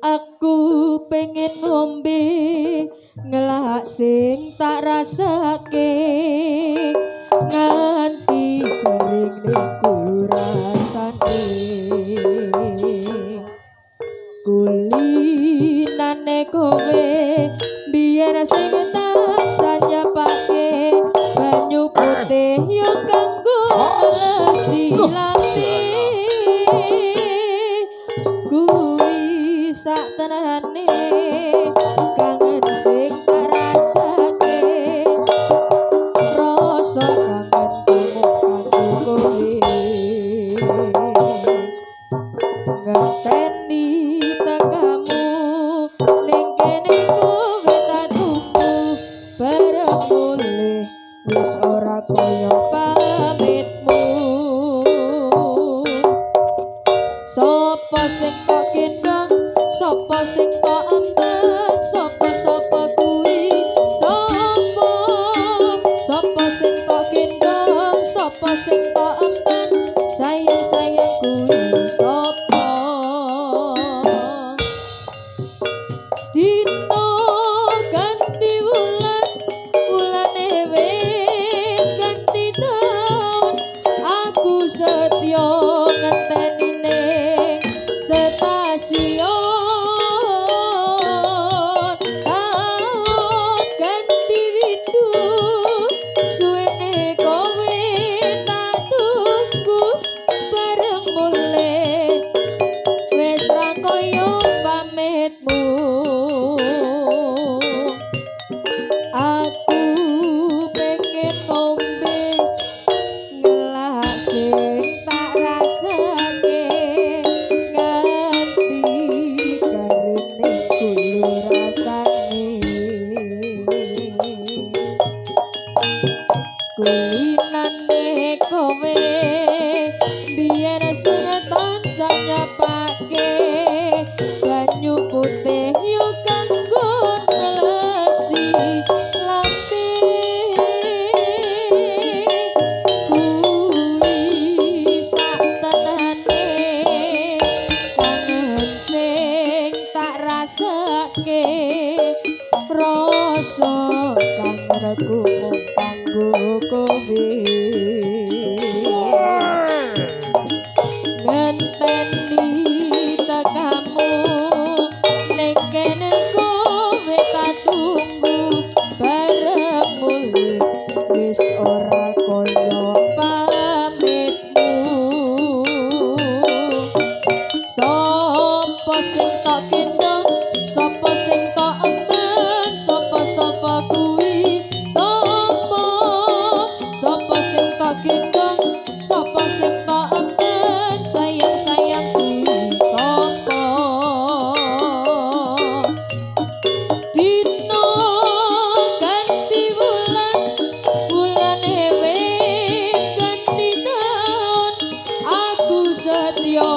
Aku pengen ngombe ngelak sing tak rasake nganti kering ning rasane. Kulinane kowe biyen sing tansah nyepake banyu putih yo kanggo ngelesi. Kuwi sak tenane kangen sing tak rasake, rasa kangenku mung kanggo kowe. Ngenteni tekamu ning kene kowe tak tunggu, bareng mulih wis ora kaya pamitmu. Sapa sing tok gendong, sapa sing tok emben, sapa sapa kuwi sapa? Sapa sing tok gendong, sapa sing tok emben, sayang sayang kuwi sapa? Dino ganti wulan, wulane wis ganti taun, aku setya ngenteni ning stasiun. Taun ganti windu, suwene kowe tak tunggu, bareng mulih wis ra kaya pamitmu. Aku pengen ngombe ngelak sing tak rasake nganti karene kulo rasane. Kulinane kowe biyen sing tansah nyepake banyu putih yo kanggo ngelesi lambe. Kuwi sak tenane kangen sing tak rasake, rasa kangenku mung kanggo kowe. Ngenteni tekamu ning kene kowe tak tunggu, bareng mulih wis ora kaya pamitmu. Sapa sing tok gendong, sapa sing tok emben, sapa sapa kuwi sapa? Sapa sing tok gendong, sapa sing tok emben, sayang sayang kuwi sapa? Dino ganti wulan, wulane wis ganti taun, aku setya